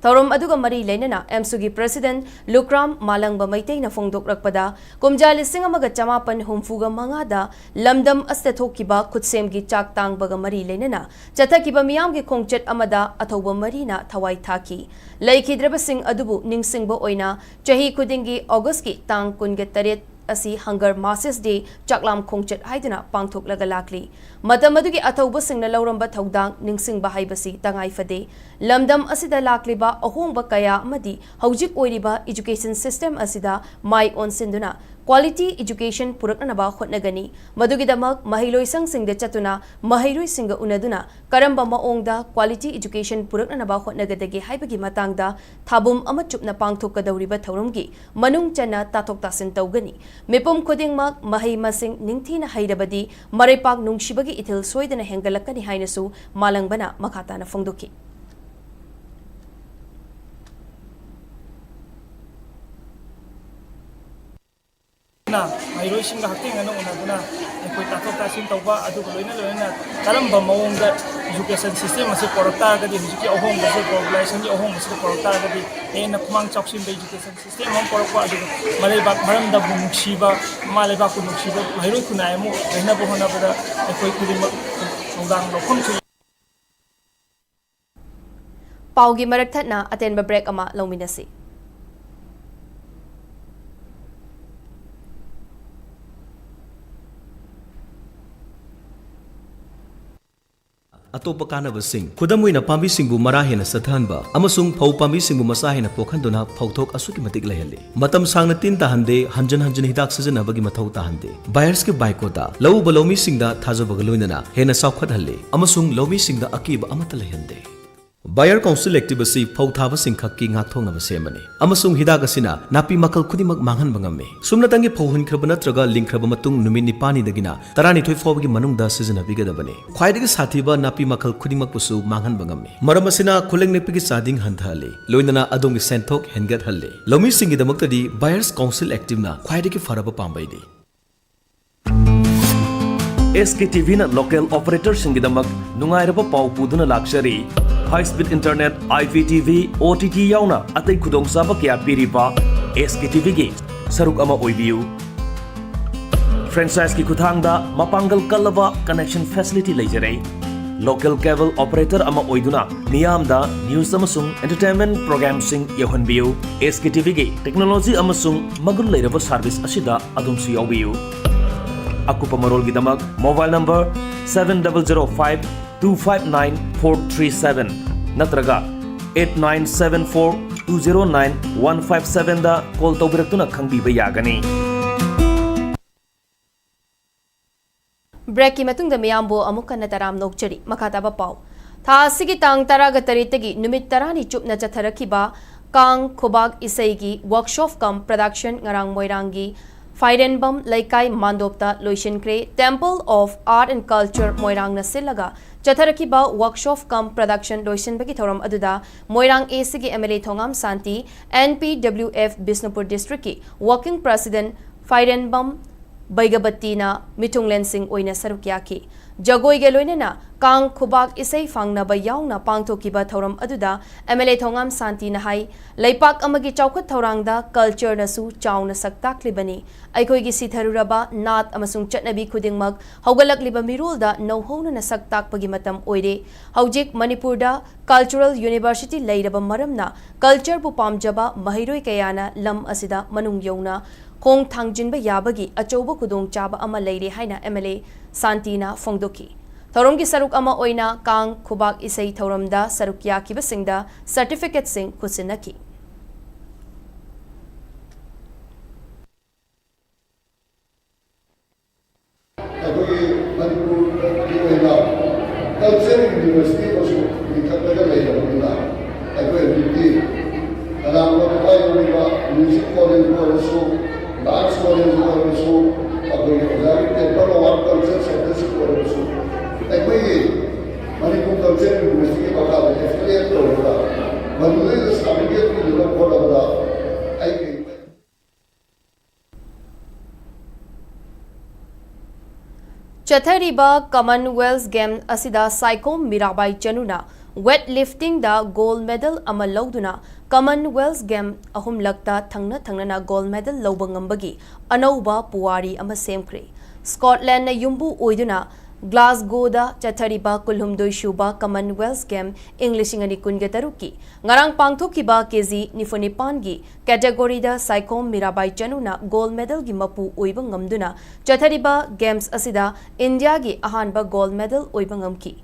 ꯊꯧꯔꯝ ꯑꯗꯨꯒ ꯃꯔꯤ ꯂꯩꯅꯅ ꯑꯦꯝꯁꯨꯒꯤ ꯄ꯭ꯔꯦꯁꯤꯗꯦꯟꯠ ꯂꯨꯈ꯭ꯔꯥꯝ ꯃꯥꯂꯪꯕ ꯃꯩꯇꯩꯅ ꯐꯣꯡꯗꯣꯛꯂꯛꯄꯗ, ꯀꯨꯝꯖꯥ ꯂꯤꯁꯤꯡ ꯑꯃꯒ ꯆꯃꯥꯄꯟ ꯍꯨꯝꯐꯨꯒ ꯃꯉꯥꯗ ꯂꯝꯗꯝ ꯑꯁꯤꯗ ꯊꯣꯛꯈꯤꯕ ꯈꯨꯠꯁꯦꯝꯒꯤ ꯆꯥꯛ ꯇꯥꯡꯕꯒ ꯃꯔꯤ ꯂꯩꯅꯅ ꯆꯠꯊꯈꯤꯕ ꯃꯤꯌꯥꯝꯒꯤ ꯈꯣꯡꯆꯠ ꯑꯃꯗ ꯑꯊꯧꯕ ꯃꯔꯤꯅ ꯊꯋꯥꯏ ꯊꯥꯈꯤ꯫ ꯂꯩꯈꯤꯗ꯭ꯔꯕꯁꯤꯡ ꯑꯗꯨꯕꯨ ꯅꯤꯡꯁꯤꯡꯕ ꯑꯣꯏꯅ ꯆꯍꯤ ꯈꯨꯗꯤꯡꯒꯤ ꯑꯣꯒꯁꯀꯤ ꯇꯥꯡ ꯀꯨꯟꯒ ꯇꯔꯦꯠ ꯑꯁꯤ Hunger Masses Day, ꯆꯥꯛꯂꯥꯝ ꯈꯣꯡꯆꯠ ꯍꯥꯏꯗꯨꯅ ꯄꯥꯡꯊꯣꯛꯂꯒ ꯂꯥꯛꯂꯤ꯫ ꯃꯇꯝ ꯑꯗꯨꯒꯤ ꯑꯊꯧꯕꯁꯤꯡꯅ ꯂꯧꯔꯝꯕ ꯊꯧꯗꯥꯡ ꯅꯤꯡꯁꯤꯡꯕ ꯍꯥꯏꯕꯁꯤ ꯇꯉꯥꯏ ꯐꯗꯦ꯫ ꯂꯝꯗꯝ ꯑꯁꯤꯗ ꯂꯥꯛꯂꯤꯕ ꯑꯍꯣꯡꯕ ꯀꯌꯥ ꯑꯃꯗꯤ ꯍꯧꯖꯤꯛ ꯑꯣꯏꯔꯤꯕ education system ꯑꯁꯤꯗ ꯃꯥꯏ ꯑꯣꯟꯁꯤꯟꯗꯨꯅ quality education ꯄꯨꯔꯛꯅꯅꯕ ꯍꯣꯠꯅꯒꯅꯤ꯫ ꯃꯗꯨꯒꯤꯗꯃꯛ ꯃꯍꯩꯂꯣꯏꯁꯪꯁꯤꯡꯗ ꯆꯠꯇꯨꯅ ꯃꯍꯩꯔꯣꯏꯁꯤꯡꯒ ꯎꯅꯗꯨꯅ ꯀꯔꯝꯕ ꯃꯑꯣꯡꯗ quality education ꯄꯨꯔꯛꯅꯅꯕ ꯍꯣꯠꯅꯒꯗꯒꯦ ꯍꯥꯏꯕꯒꯤ ꯃꯇꯥꯡꯗ ꯊꯥꯕꯨꯝ ꯑꯃ ꯆꯨꯞꯅ ꯄꯥꯡꯊꯣꯛꯀꯗꯧꯔꯤꯕ ꯊꯧꯔꯝꯒꯤ ꯃꯅꯨꯡ ꯆꯟꯅ ꯇꯥꯊꯣꯛ ꯇꯥꯁꯤꯟ ꯇꯧꯒꯅꯤ꯫ ꯃꯤꯄꯨꯝ ꯈꯨꯗꯤꯡꯃꯛ ꯃꯍꯩ ꯃꯁꯤꯡ ꯅꯤꯡꯊꯤꯅ ꯍꯩꯔꯕꯗꯤ ꯃꯔꯩꯄꯥꯛ ꯅꯨꯡꯁꯤꯕꯒꯤ ꯏꯊꯤꯜ ꯁꯣꯏꯗꯅ ꯍꯦꯟꯒꯠꯂꯛꯀꯅꯤ ꯍꯥꯏꯅꯁꯨ ꯃꯥꯂꯪꯕꯅ ꯃꯈꯥ ꯇꯥꯅ ꯐꯣꯡꯗꯣꯛꯈꯤ꯫ ꯃꯍꯩꯔꯣꯏꯁꯤꯡꯒ ꯍꯛꯊꯦꯡꯅꯅ ꯎꯅꯗꯨꯅ ꯑꯩꯈꯣꯏ ꯇꯥꯊꯣꯛ ꯇꯥꯁꯤꯟ ꯇꯧꯕ, ꯑꯗꯨꯒ ꯂꯣꯏꯅ ꯂꯣꯏꯅꯅ ꯀꯔꯝꯕ ꯃꯑꯣꯡꯗ education system ꯑꯁꯤ ꯄꯨꯔꯛ ꯇꯥꯔꯒꯗꯤ, ꯍꯧꯖꯤꯛꯀꯤ ꯑꯍꯣꯡꯕꯁꯦ, globalizationꯒꯤ ꯑꯍꯣꯡꯕꯁꯤꯗ ꯄꯨꯔꯛ ꯇꯥꯔꯒꯗꯤ ꯍꯦꯟꯅ ꯈꯨꯃꯥꯡ ꯆꯥꯎꯁꯤꯟꯕ education system ꯑꯃ ꯄꯨꯔꯛꯄ, ꯑꯗꯨꯒ ꯃꯔꯩꯕꯥꯛ ꯃꯔꯝꯗꯕꯨ ꯅꯨꯡꯁꯤꯕ, ꯃꯃꯥ ꯂꯩꯕꯥꯛꯄꯨ ꯅꯨꯡꯁꯤꯕ ꯃꯍꯩꯔꯣꯏ ꯈꯨꯟꯅꯥꯏ ꯑꯃ ꯑꯣꯏꯅꯕ ꯍꯣꯠꯅꯕꯗ ꯑꯩꯈꯣꯏ ꯈꯨꯗꯤꯡꯃꯛ ꯊꯧꯗꯥꯡ ꯂꯧꯐꯝ ꯊꯣꯛꯏ꯫ ꯄꯥꯎꯒꯤ ꯃꯔꯛ ꯊꯠꯅ ꯑꯇꯦꯟꯕ break ꯑꯃ ꯂꯧꯃꯤꯟꯅꯁꯤ꯫ ꯑꯇꯣꯞꯄ ꯀꯥꯟꯅꯕꯁꯤꯡ, ꯈꯨꯗꯝ ꯑꯣꯏꯅ, ꯄꯥꯝꯕꯤꯁꯤꯡꯕꯨ ꯃꯔꯥ ꯍꯦꯟꯅ ꯆꯠꯊꯍꯟꯕ ꯑꯃꯁꯨꯡ ꯐꯧ ꯄꯥꯝꯕꯤꯁꯤꯡꯕꯨ ꯃꯆꯥ ꯍꯦꯟꯅ ꯄꯣꯛꯍꯟꯗꯨꯅ ꯐꯧꯊꯣꯛ ꯑꯁꯨꯛꯀꯤ ꯃꯇꯤꯛ ꯂꯩꯍꯜꯂꯤ꯫ ꯃꯇꯝ ꯁꯥꯡꯅ ꯇꯤꯟ ꯇꯥꯍꯟꯗꯦ, ꯍꯟꯖꯤꯟ ꯍꯟꯖꯤꯟ ꯍꯤꯗꯥꯛ ꯁꯤꯖꯤꯟꯅꯕꯒꯤ ꯃꯊꯧ ꯇꯥꯍꯟꯗꯦ꯫ Bayerꯁꯀꯤ Biocoda ꯂꯧꯎꯕ ꯂꯧꯃꯤꯁꯤꯡꯗ ꯊꯥꯖꯕꯒ ꯂꯣꯏꯅꯅ ꯍꯦꯟꯅ ꯆꯥꯎꯈꯠꯍꯜꯂꯤ ꯑꯃꯁꯨꯡ ꯂꯧꯃꯤꯁꯤꯡꯗ ꯑꯀꯤꯕ ꯑꯃꯠꯇ ꯂꯩꯍꯟꯗꯦ꯫ Bayer Council Active ꯑꯁꯤ ꯐꯧ ꯊꯥꯕꯁꯤꯡ ꯈꯛꯀꯤ ꯉꯥꯛꯊꯣꯛꯅꯕ ꯁꯦꯝꯕꯅꯤ, ꯑꯃꯁꯨꯡ ꯍꯤꯗꯥꯛ ꯑꯁꯤꯅ ꯅꯥꯄꯤ ꯃꯈꯜ ꯈꯨꯗꯤꯡꯃꯛ ꯃꯥꯡꯍꯟꯕ ꯉꯝꯃꯤ꯫ ꯁꯨꯞꯅꯇꯪꯒꯤ ꯐꯧ ꯍꯨꯟꯈ꯭ꯔꯕ ꯅꯠꯇ꯭ꯔꯒ ꯂꯤꯡꯈ꯭ꯔꯕ ꯃꯇꯨꯡ ꯅꯨꯃꯤꯠ ꯅꯤꯄꯥꯜꯅꯤꯗꯒꯤꯅ ꯇꯔꯥꯅꯤꯊꯣꯏ ꯐꯥꯎꯕꯒꯤ ꯃꯅꯨꯡꯗ ꯁꯤꯖꯤꯟꯅꯕꯤꯒꯗꯕꯅꯤ꯫ ꯈ꯭ꯋꯥꯏꯗꯒꯤ ꯁꯥꯊꯤꯕ ꯅꯥꯄꯤ ꯃꯈꯜ ꯈꯨꯗꯤꯡꯃꯛꯄꯨꯁꯨ ꯃꯥꯡꯍꯟꯕ ꯉꯝꯃꯤ꯫ ꯃꯔꯝ ꯑꯁꯤꯅ ꯈꯨꯂꯪ ꯅꯦꯛꯄꯒꯤ ꯆꯥꯗꯤꯡ ꯍꯟꯊꯍꯜꯂꯤ, ꯂꯣꯏꯅꯅ ꯑꯗꯣꯝꯒꯤ ꯁꯦꯟꯊꯣꯛ ꯍꯦꯟꯒꯠꯍꯜꯂꯤ꯫ ꯂꯧꯃꯤꯁꯤꯡꯒꯤꯗꯃꯛꯇꯗꯤ Bayer's Council Activeꯅ ꯈ꯭ꯋꯥꯏꯗꯒꯤ ꯐꯔꯕ ꯄꯥꯝꯕꯩꯅꯤ꯫ ꯑꯦꯁ ꯀꯦ ꯇꯤ ꯚꯤꯅ local operatorꯁꯤꯡꯒꯤꯗꯃꯛ ꯅꯨꯡꯉꯥꯏꯔꯕ ꯄꯥꯎ ꯄꯨꯗꯨꯅ ꯂꯥꯛꯆꯔꯤ꯫ High speed internet, I P T V, O T T ꯌꯥꯎꯅ ꯑꯇꯩ ꯈꯨꯗꯣꯡꯆꯥꯕ ꯀꯌꯥ ꯄꯤꯔꯤꯕ S K T V ꯒꯤ ꯁꯔꯨꯛ ꯑꯃ ꯑꯣꯏꯕꯤꯌꯨ꯫ Franchise ꯀꯤ ꯈꯨꯠꯊꯥꯡꯗ ꯃꯄꯥꯡꯒꯜ ꯀꯜꯂꯕ connection facility ꯂꯩꯖꯔꯦ꯫ Local cable operator ꯑꯃ ꯑꯣꯏꯗꯨꯅ ꯃꯤꯌꯥꯝꯗ news ꯑꯃꯁꯨꯡ entertainment program ꯁꯤꯡ ꯌꯧꯍꯟꯕꯤꯌꯨ꯫ S K T V ꯒꯤ technology ꯑꯃꯁꯨꯡ ꯃꯒꯨꯟ ꯂꯩꯔꯕ service ꯑꯁꯤꯗ ꯑꯗꯣꯝꯁꯨ ꯌꯥꯎꯕꯤꯌꯨ꯫ ꯑꯀꯨꯞꯄ ꯃꯔꯣꯜꯒꯤꯗꯃꯛ mobile number seven double zero five two five nine four three seven ꯅꯠꯇ꯭ꯔꯒ eight nine seven four two zero nine one five seven ꯗ call ꯇꯧꯕꯤꯔꯛꯇꯨꯅ ꯈꯪꯕꯤꯕ ꯌꯥꯒꯅꯤ꯫ Break ꯀꯤ ꯃꯇꯨꯡꯗ ꯃꯤꯌꯥꯝꯕꯨ ꯑꯃꯨꯛ ꯍꯟꯅ ꯇꯔꯥꯝꯅ ꯑꯣꯛꯆꯔꯤ꯫ ꯃꯈꯥ ꯇꯥꯕ ꯄꯥꯎ꯫ ꯊꯥ ꯑꯁꯤꯒꯤ ꯇꯥꯡ ꯇꯔꯥꯒ ꯇꯔꯦꯠꯇꯒꯤ ꯅꯨꯃꯤꯠ ꯇꯔꯥꯅꯤ ꯆꯨꯞꯅ ꯆꯠꯊꯔꯛꯈꯤꯕ ꯀꯥꯡ ꯈꯨꯕꯥꯛ ꯏꯁꯩꯒꯤ workshop cum production ꯉꯔꯥꯡ ꯃꯣꯏꯔꯥꯡꯒꯤ ꯐꯥꯏꯔꯦꯟꯕꯝ ꯂꯩꯀꯥꯏ ꯃꯥꯟꯗꯣꯞꯇ ꯂꯣꯏꯁꯤꯟꯈ꯭ꯔꯦ꯫ Temple of Art and Culture ꯃꯣꯏꯔꯥꯡꯅ ꯁꯤꯜꯂꯒ ꯆꯠꯊꯔꯛꯈꯤꯕ workshop cum production ꯂꯣꯏꯁꯤꯟꯕꯒꯤ ꯊꯧꯔꯝ ꯑꯗꯨꯗ ꯃꯣꯏꯔꯥꯡ A C ꯒꯤ M L A Thongam Shanti, N P W F Bishnupur district ꯀꯤ working president ꯐꯥꯏꯔꯦꯟꯕꯝ ꯕꯩꯒꯕꯇꯤꯅ ꯃꯤꯊꯨꯡꯂꯦꯟꯁꯤꯡ ꯑꯣꯏꯅ ꯁꯔꯨꯛ ꯌꯥꯈꯤ꯫ ꯖꯒꯣꯏꯒ ꯂꯣꯏꯅꯅ ꯀꯥꯡ ꯈꯨꯕꯥꯛ ꯏꯁꯩ ꯐꯥꯡꯅꯕ ꯌꯥꯎꯅ ꯄꯥꯡꯊꯣꯛꯈꯤꯕ ꯊꯧꯔꯝ ꯑꯗꯨꯗ M L A ꯊꯣꯉꯥꯝ ꯁꯥꯟꯇꯤꯅ ꯍꯥꯏ, ꯂꯩꯄꯥꯛ ꯑꯃꯒꯤ ꯆꯥꯎꯈꯠ ꯊꯧꯔꯥꯡꯗ culture ꯅꯁꯨ ꯆꯥꯎꯅ ꯁꯛ ꯇꯥꯛꯂꯤꯕꯅꯤ꯫ ꯑꯩꯈꯣꯏꯒꯤ ꯁꯤꯊꯔꯨꯔꯕ ꯅꯥꯠ ꯑꯃꯁꯨꯡ ꯆꯠꯅꯕꯤ ꯈꯨꯗꯤꯡꯃꯛ ꯍꯧꯒꯠꯂꯛꯂꯤꯕ ꯃꯤꯔꯣꯜꯗ ꯅꯧꯍꯧꯅꯅ ꯁꯛ ꯇꯥꯛꯄꯒꯤ ꯃꯇꯝ ꯑꯣꯏꯔꯦ꯫ ꯍꯧꯖꯤꯛ ꯃꯅꯤꯄꯨꯔꯗ cultural university ꯂꯩꯔꯕ ꯃꯔꯝꯅ culture ꯕꯨ ꯄꯥꯝꯖꯕ ꯃꯍꯩꯔꯣꯏ ꯀꯌꯥꯅ ꯂꯝ ꯑꯁꯤꯗ ꯃꯅꯨꯡ ꯌꯧꯅ ꯈꯣꯡ ꯊꯥꯡꯖꯤꯟꯕ ꯌꯥꯕꯒꯤ ꯑꯆꯧꯕ ꯈꯨꯗꯣꯡꯆꯥꯕ ꯑꯃ ꯂꯩꯔꯦ ꯍꯥꯏꯅ M L A ꯁꯥꯟꯇꯤꯅ ꯐꯣꯡꯗꯣꯛꯈꯤ꯫ ꯊꯧꯔꯝꯒꯤ ꯁꯔꯨꯛ ꯑꯃ ꯑꯣꯏꯅ ꯀꯥꯡ ꯈꯨꯕꯥꯛ ꯏꯁꯩ ꯊꯧꯔꯝꯗ ꯁꯔꯨꯛ ꯌꯥꯈꯤꯕꯁꯤꯡꯗ certificate ꯁꯤꯡ ꯈꯨꯠꯁꯤꯟꯅꯈꯤ꯫ ꯑꯩꯈꯣꯏꯒꯤ ꯃꯅꯤꯄꯨꯔꯒꯤ ꯑꯣꯏꯅ culture university ꯑꯃꯁꯨ ꯂꯤꯡꯈꯠꯂꯒ ꯂꯩꯔꯕꯅꯤꯅ, ꯑꯩꯈꯣꯏ ꯍꯧꯖꯤꯛꯇꯤ ꯀꯅꯥꯒꯨꯝꯕ ꯊꯋꯥꯏ ꯌꯥꯎꯔꯤꯕ music college ꯑꯣꯏꯔꯁꯨ, dance college ꯑꯣꯏꯔꯁꯨ, ꯑꯩꯈꯣꯏꯒꯤ ꯑꯣꯖꯥꯒꯤ Temple of Art Culture Centre ꯁꯤꯡ ꯑꯣꯏꯔꯕꯁꯨ, ꯑꯩꯈꯣꯏꯒꯤ ꯃꯅꯤꯄꯨꯔ culture university ꯒꯤ ꯃꯈꯥꯗ affiliate ꯇꯧꯔꯒ ꯃꯗꯨꯗꯩꯗ certificate ꯄꯤꯅꯕ ꯍꯣꯠꯅꯕꯗ ꯑꯩꯒꯤ ꯆꯠꯊꯔꯤꯕ Commonwealth Game ꯑꯁꯤꯗ Saikhom Mirabai ꯆꯅꯨꯅ Weight liftingꯗ gold medal ꯑꯃ ꯂꯧꯗꯨꯅ Commonwealth Game ꯑꯍꯨꯝꯂꯛꯇ ꯊꯪꯅ ꯊꯪꯅꯅ gold medal ꯂꯧꯕ ꯉꯝꯕꯒꯤ ꯑꯅꯧꯕ ꯄꯨꯋꯥꯔꯤ ꯑꯃ ꯁꯦꯝꯈ꯭ꯔꯦ꯫ Scotlandꯅ ꯌꯨꯝꯕꯨ ꯑꯣꯏꯗꯨꯅ Glasgowꯗ ꯆꯠꯊꯔꯤꯕ ꯀꯨꯟꯍꯨꯝꯗꯣꯏ ꯁꯨꯕ Commonwealth Game ꯏꯪ ꯂꯤꯁꯤꯡ ꯑꯅꯤ ꯀꯨꯟꯒ ꯇꯔꯨꯛꯀꯤ ꯉꯔꯥꯡ ꯄꯥꯡꯊꯣꯛꯈꯤꯕ ꯀꯦ ꯖꯤ ꯅꯤꯐꯨ ꯅꯤꯄꯥꯟꯒꯤ categoryꯗ ꯁꯥꯏꯈꯣꯝ ꯃꯤꯔꯥꯕꯥꯏ ꯆꯅꯨꯅ gold medalꯒꯤ ꯃꯄꯨ ꯑꯣꯏꯕ ꯉꯝꯗꯨꯅ ꯆꯠꯊꯔꯤꯕ Games ꯑꯁꯤꯗ ꯏꯟꯗꯤꯌꯥꯒꯤ ꯑꯍꯥꯟꯕ gold medal ꯑꯣꯏꯕ ꯉꯝꯈꯤ꯫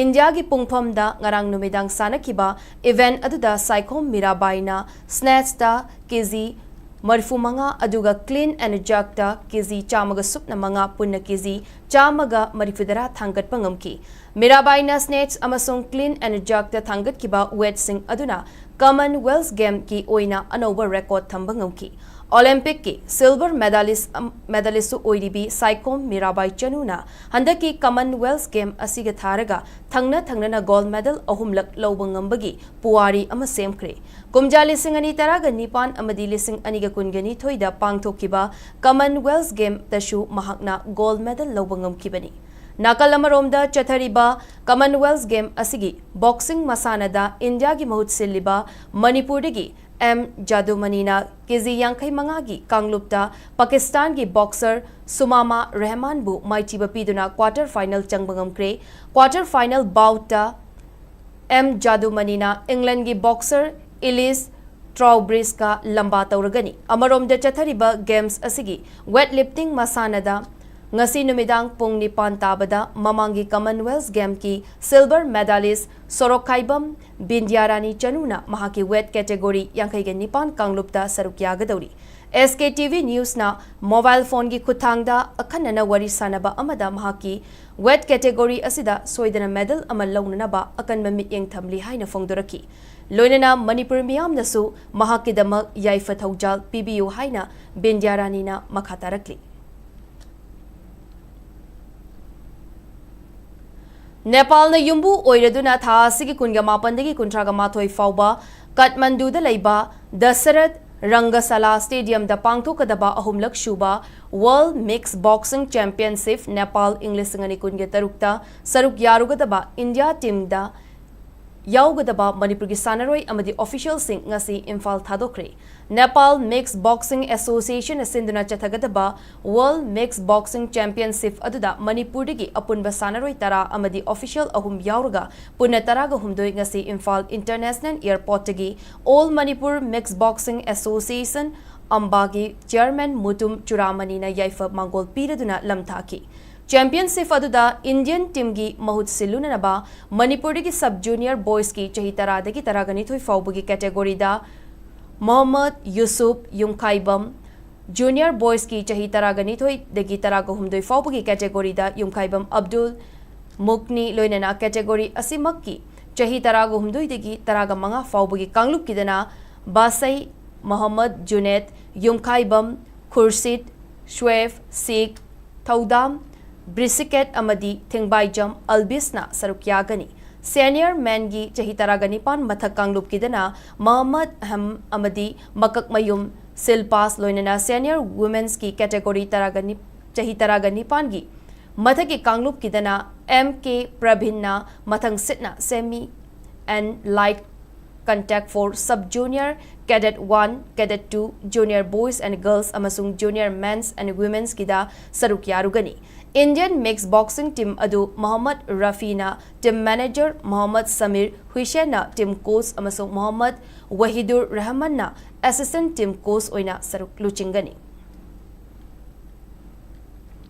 ꯏꯟꯗꯤꯌꯥꯒꯤ ꯄꯨꯡꯐꯝꯗ ꯉꯔꯥꯡ ꯅꯨꯃꯤꯗꯥꯡ ꯁꯥꯟꯅꯈꯤꯕ event ꯑꯗꯨꯗ ꯁꯥꯏꯈꯣꯝ ꯃꯤꯔꯥꯕꯥꯏꯅ snatchꯇ ꯀꯦ ꯖꯤ ꯃꯔꯤꯐꯨ ꯃꯉꯥ ꯑꯗꯨꯒ clean and jerkꯇ ꯀꯦ ꯖꯤ ꯆꯥꯝꯃꯒ ꯁꯨꯞꯅ ꯃꯉꯥ, ꯄꯨꯟꯅ ꯀꯦ ꯖꯤ ꯆꯥꯝꯃꯒ ꯃꯔꯤꯐꯨꯇꯔꯥ ꯊꯥꯡꯒꯠꯄ ꯉꯝꯈꯤ꯫ ꯃꯤꯔꯥꯕꯥꯏꯅ snatch ꯑꯃꯁꯨꯡ clean and jerkꯇ ꯊꯥꯡꯒꯠꯈꯤꯕ weightꯁꯤꯡ ꯑꯗꯨꯅ Commonwealth Gameꯀꯤ ꯑꯣꯏꯅ ꯑꯅꯧꯕ record ꯊꯝꯕ ꯉꯝꯈꯤ꯫ Olympicꯀꯤ silver medalist ꯑꯝ-, medalistꯁꯨ ꯑꯣꯏꯔꯤꯕꯤ ꯁꯥꯏꯈꯣꯝ ꯃꯤꯔꯥꯕꯥꯏ ꯆꯅꯨꯅ ꯍꯟꯗꯛꯀꯤ Commonwealth Game ꯑꯁꯤꯒ ꯊꯥꯔꯒ ꯊꯪꯅ ꯊꯪꯅꯅ gold medal ꯑꯍꯨꯝꯂꯛ ꯂꯧꯕ ꯉꯝꯕꯒꯤ ꯄꯨꯋꯥꯔꯤ ꯑꯃ ꯁꯦꯝꯈ꯭ꯔꯦ꯫ ꯀꯨꯝꯖꯥ ꯂꯤꯁꯤꯡ ꯑꯅꯤ ꯇꯔꯥꯒ ꯅꯤꯄꯥꯟ ꯑꯃꯗꯤ ꯂꯤꯁꯤꯡ ꯑꯅꯤꯒ ꯀꯨꯟꯒ ꯅꯤꯊꯣꯏꯗ ꯄꯥꯡꯊꯣꯛꯈꯤꯕ Commonwealth Gameꯇꯁꯨ ꯃꯍꯥꯛꯅ gold medal ꯂꯧꯕ ꯉꯝꯈꯤꯕꯅꯤ꯫ ꯅꯥꯀꯜ ꯑꯃꯔꯣꯝꯗ ꯆꯠꯊꯔꯤꯕ Commonwealth Game ꯑꯁꯤꯒꯤ boxing ꯃꯁꯥꯟꯅꯗ ꯏꯟꯗꯤꯌꯥꯒꯤ ꯃꯍꯨꯠ ꯁꯤꯜꯂꯤꯕ ꯃꯅꯤꯄꯨꯔꯗꯒꯤ ꯑꯦꯝ ꯖꯥꯗꯨꯃꯅꯤꯅ ꯀꯦ ꯖꯤ ꯌꯥꯡꯈꯩ ꯃꯉꯥꯒꯤ ꯀꯥꯡꯂꯨꯞꯇ ꯄꯥꯀꯤꯁꯇꯥꯟꯒꯤ boxer ꯁꯨꯃꯥꯃꯥ ꯔꯦꯍꯃꯥꯟꯕꯨ ꯃꯥꯏꯊꯤꯕ ꯄꯤꯗꯨꯅ quarter final ꯆꯪꯕ ꯉꯝꯈ꯭ꯔꯦ꯫ Quarter final boutꯇ ꯑꯦꯝ ꯖꯥꯗꯨꯃꯅꯤꯅ ꯏꯪꯂꯦꯟꯒꯤ boxer ꯏꯂꯤꯁ ꯇ꯭ꯔꯥꯎꯕ꯭ꯔꯤꯁꯀ ꯂꯝꯕꯥ ꯇꯧꯔꯒꯅꯤ꯫ ꯑꯃꯔꯣꯝꯗ ꯆꯠꯊꯔꯤꯕ Games ꯑꯁꯤꯒꯤ weight lifting ꯃꯁꯥꯟꯅꯗ ꯉꯁꯤ ꯅꯨꯃꯤꯗꯥꯡ ꯄꯨꯡ ꯅꯤꯄꯥꯟ ꯇꯥꯕꯗ ꯃꯃꯥꯡꯒꯤ Commonwealth Gameꯀꯤ silver medalist ꯁꯣꯔꯣꯛꯈꯥꯏꯕꯝ ꯕꯤꯟꯗ꯭ꯌꯥꯔꯥꯅꯤ ꯆꯅꯨꯅ ꯃꯍꯥꯛꯀꯤ weight category ꯌꯥꯡꯈꯩꯒ ꯅꯤꯄꯥꯟ ꯀꯥꯡꯂꯨꯞꯇ ꯁꯔꯨꯛ ꯌꯥꯒꯗꯧꯔꯤ꯫ S K T V Newsꯅ mobile phoneꯒꯤ ꯈꯨꯠꯊꯥꯡꯗ ꯑꯈꯟꯅꯅ ꯋꯥꯔꯤ ꯁꯥꯅꯕ ꯑꯃꯗ ꯃꯍꯥꯛꯀꯤ weight category ꯑꯁꯤꯗ ꯁꯣꯏꯗꯅ medal ꯑꯃ ꯂꯧꯅꯅꯕ ꯑꯀꯟꯕ ꯃꯤꯠꯌꯦꯡ ꯊꯝꯂꯤ ꯍꯥꯏꯅ ꯐꯣꯡꯗꯣꯔꯛꯈꯤ꯫ ꯂꯣꯏꯅꯅ ꯃꯅꯤꯄꯨꯔ ꯃꯤꯌꯥꯝꯅꯁꯨ ꯃꯍꯥꯛꯀꯤꯗꯃꯛ ꯌꯥꯏꯐ ꯊꯧꯖꯥꯜ ꯄꯤꯕꯤꯌꯨ ꯍꯥꯏꯅ ꯕꯤꯟꯗ꯭ꯌꯥꯔꯥꯅꯤꯅ ꯃꯈꯥ ꯇꯥꯔꯛꯂꯤ꯫ ꯅꯦꯄꯥꯜꯅ ꯌꯨꯝꯕꯨ ꯑꯣꯏꯔꯗꯨꯅ ꯊꯥ ꯑꯁꯤꯒꯤ ꯀꯨꯟꯒ ꯃꯥꯄꯟꯗꯒꯤ ꯀꯨꯟꯊ꯭ꯔꯥꯒ ꯃꯥꯊꯣꯏ ꯐꯥꯎꯕ ꯀꯥꯊꯃꯟꯗꯨꯗ ꯂꯩꯕ ꯗꯁꯔꯊ ꯔꯪꯒꯁꯥꯂꯥ Stadiumꯗ ꯄꯥꯡꯊꯣꯛꯀꯗꯕ ꯑꯍꯨꯝꯂꯛ ꯁꯨꯕ World Mixed Boxing Championship Nepal ꯏꯪ ꯂꯤꯁꯤꯡ ꯑꯅꯤ ꯀꯨꯟꯒ ꯇꯔꯨꯛꯇ ꯁꯔꯨꯛ ꯌꯥꯔꯨꯒꯗꯕ ꯏꯟꯗꯤꯌꯥ teamꯗ ꯌꯥꯎꯒꯗꯕ ꯃꯅꯤꯄꯨꯔꯒꯤ ꯁꯥꯟꯅꯔꯣꯏ ꯑꯃꯗꯤ officialꯁꯤꯡ ꯉꯁꯤ ꯏꯝꯐꯥꯜ ꯊꯥꯗꯣꯛꯈ꯭ꯔꯦ꯫ Nepal Mixed Boxing Associationꯅ ꯁꯤꯟꯗꯨꯅ ꯆꯠꯊꯒꯗꯕ World Mixed Boxing Championship ꯑꯗꯨꯗ ꯃꯅꯤꯄꯨꯔꯗꯒꯤ ꯑꯄꯨꯟꯕ ꯁꯥꯟꯅꯔꯣꯏ ꯇꯔꯥ ꯑꯃꯗꯤ official ꯑꯍꯨꯝ ꯌꯥꯎꯔꯒ ꯄꯨꯟꯅ ꯇꯔꯥꯒ ꯍꯨꯝꯗꯣꯏ ꯉꯁꯤ Imphal International Airportꯇꯒꯤ All Manipur Mixed Boxing Association, ꯑꯝꯕꯥꯒꯤ chairman Mutum ꯆꯨꯔꯥꯃꯅꯤꯅ ꯌꯥꯏꯐ ꯃꯥꯡꯒꯣꯜ ꯄꯤꯔꯗꯨꯅ ꯂꯝꯊꯥꯈꯤ꯫ Championship ꯑꯗꯨꯗ Indian teamꯒꯤ ꯃꯍꯨꯠ ꯁꯤꯜꯂꯨꯅꯅꯕ ꯃꯅꯤꯄꯨꯔꯗꯒꯤ sub junior boysꯀꯤ ꯆꯍꯤ ꯇꯔꯥꯗꯒꯤ ꯇꯔꯥꯒ ꯅꯤꯊꯣꯏ ꯐꯥꯎꯕꯒꯤ categoryꯗ ꯃꯣꯍꯝꯃꯗ ꯌꯨꯁꯨꯞ ꯌꯨꯝꯈꯥꯏꯕꯝ, junior boysꯀꯤ ꯆꯍꯤ ꯇꯔꯥꯒ ꯅꯤꯊꯣꯏꯗꯒꯤ ꯇꯔꯥꯒ ꯍꯨꯝꯗꯣꯏ ꯐꯥꯎꯕꯒꯤ categoryꯗ ꯌꯨꯝꯈꯥꯏꯕꯝ ꯑꯕꯗꯨꯜ ꯃꯨꯛꯅꯤ ꯂꯣꯏꯅꯅ category ꯑꯁꯤꯃꯛꯀꯤ ꯆꯍꯤ ꯇꯔꯥꯒ ꯍꯨꯝꯗꯣꯏꯗꯒꯤ ꯇꯔꯥꯒ ꯃꯉꯥ ꯐꯥꯎꯕꯒꯤ ꯀꯥꯡꯂꯨꯞꯀꯤꯗꯅ ꯕꯥꯁꯩ ꯃꯣꯍꯝꯃꯗ ꯖꯨꯅꯦꯗ, ꯌꯨꯝꯈꯥꯏꯕꯝ ꯈꯨꯔꯁꯤꯗ, ꯁ꯭ꯋꯦꯐ ꯁꯤꯈ, ꯊꯧꯗꯥꯝ ꯕ꯭ꯔꯤꯁꯤꯀꯦꯠ ꯑꯃꯗꯤ ꯊꯦꯡꯕꯥꯏꯖꯝ ꯑꯜꯕꯤꯁꯅ ꯁꯔꯨꯛ ꯌꯥꯒꯅꯤ꯫ Senior menꯒꯤ ꯆꯍꯤ ꯇꯔꯥꯒ ꯅꯤꯄꯥꯟ ꯃꯊꯛ ꯀꯥꯡꯂꯨꯞꯀꯤꯗꯅ ꯃꯣꯍꯝꯃꯗ ꯑꯍꯝ ꯑꯃꯗꯤ ꯃꯀꯛꯃꯌꯨꯝ ꯁꯤꯜꯄꯥꯁ ꯂꯣꯏꯅꯅ senior womenꯁꯀꯤ category ꯇꯔꯥꯒ ꯅꯤ-, ꯆꯍꯤ ꯇꯔꯥꯒ ꯅꯤꯄꯥꯟꯒꯤ ꯃꯊꯛꯀꯤ ꯀꯥꯡꯂꯨꯞꯀꯤꯗꯅ ꯑꯦꯝ ꯀꯦ ꯄ꯭ꯔꯕꯤꯟꯅ ꯃꯊꯪ ꯁꯤꯠꯅ semi and light contact for sub junior, cadet one, cadet two, junior boys and girls ꯑꯃꯁꯨꯡ junior men's and women's ꯀꯤꯗ ꯁꯔꯨꯛ ꯌꯥꯔꯨꯒꯅꯤ꯫ Indian mixed boxing team ꯑꯗꯨ Mohammad ꯔꯐꯤꯅ team manager, Mohammad Samir ꯍꯨꯏꯁꯦꯟꯅ team coach ꯑꯃꯁꯨꯡ Mohammad Wahidur ꯔꯍꯃꯟꯅ assistant team coach ꯑꯣꯏꯅ ꯁꯔꯨꯛ ꯂꯨꯆꯤꯡꯒꯅꯤ꯫